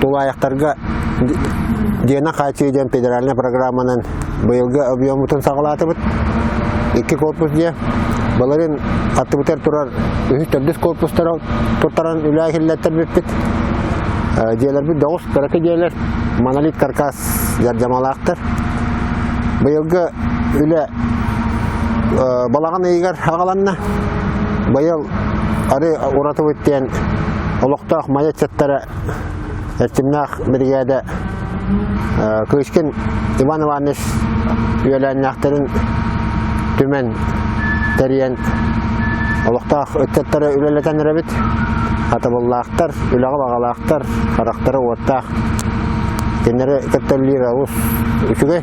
Тулаайахтарга Диана хааччыы диэн федеральнай программанан быйылгы объеммутун саҕалаатыбыт. Икки корпус дьиэ. Былырыын аттыбытыгар турар үһүс төрдүс корпустары туттаран үлэ иһиллэттэрбиппит. Дьиэлэрбит дьоҕус кыракый дьиэлэр, монолит каркас дьардьамалаахтар. Быйылгы үлэ балаҕан ыйыгар аҕаланна. Быйыл ары уратыбыт диэн олохтоох мае ыччаттара Эрчимнээх биригээдэ Кыычкин Иван Иванович үөлээннээхтэрин түмэн тэрийэн олохтоох ыччаттары үлэлэтэн эрэбит. Хатабыллаахтар, үлэҕэ баҕалаахтар, харахтара уоттаах. Кинилэри кытта үлэлиир олус үчүгэй.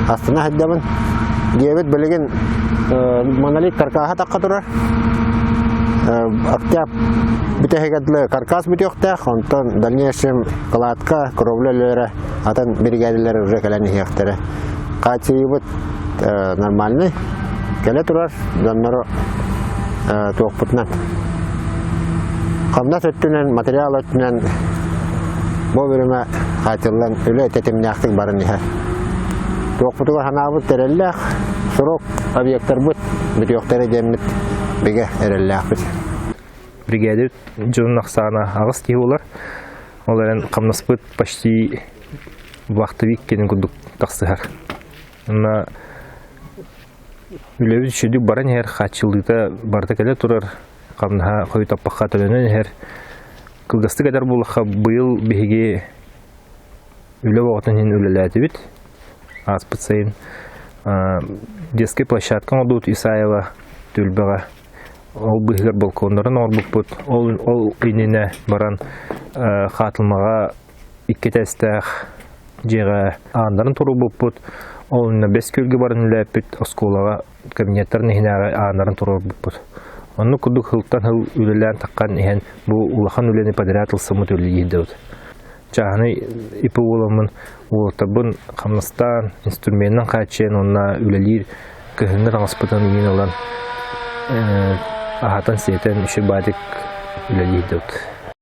Астына сылдьабын. Дьиэбит билигин монолит каркаһа тахха турар. Октябрь бүтэһигэр дылы каркас бүтүөхтээх, онтон дальнейшем кладка, кровля үлэлэрэ атын биригээдэлэр уже кэлэн иһиэхтэрэ. Хааччыйыыбыт нормальный, кэлэ турар, дьоннору туохпутунан. Хамнас өттүнэн, материал өттүнэн бу бөлүмэ хаачыллан үлэ тэтимнээхтик баран иһэр. Туохпутугар санаабыт эрэллээх, срок объектарбыт бүтүөхтэрэ диэммит бигэ эрэллээхпит. Бригадир дьонун ахсаана аҕыс киһи буолар. Ол эрэн хамнаспыт почти вахтовик кэнин курдук тахсыһар. Онно үлэбит үчүгүйдүк баран иһэр, хааччыллыыта барыта кэлэ турар, хамнаһа хойутаппакка төлөнөн иһэр. Кылгастык этэр буоллахха, быйыл биһиги үлэ оҕотун иһин үлэлээтибит. Ааспыт сайын детскай площадка оҥордубут Исаева түөлбэҕэ. Ол быыһыгар балконнарын оҥорбуппут. Ол, ол иннинэ баран Хаатылмаҕа икки этээстээх дьиэҕэ ааннарын туруорбуппут. Ол иннинэ Бэс Күөлгэ баран үлэлээппит оскуолаҕа кабинеттарын иһинээҕи ааннарын туруорбуппут. Оннук курдук сылтан сыл үлэлээн таххан иһэн бу улахан үлэни подряд ылсыммыт үлэлиирдибит. Чааһынай ИП буоламмын уолаттарбын хамнастаан, инструменынан хааччыйан уонна үлэлиир кыһыҥҥы таҥаспытын иҥин ылан аһатан-сиэтэн үчүгэй баатык үлэлиирдибит.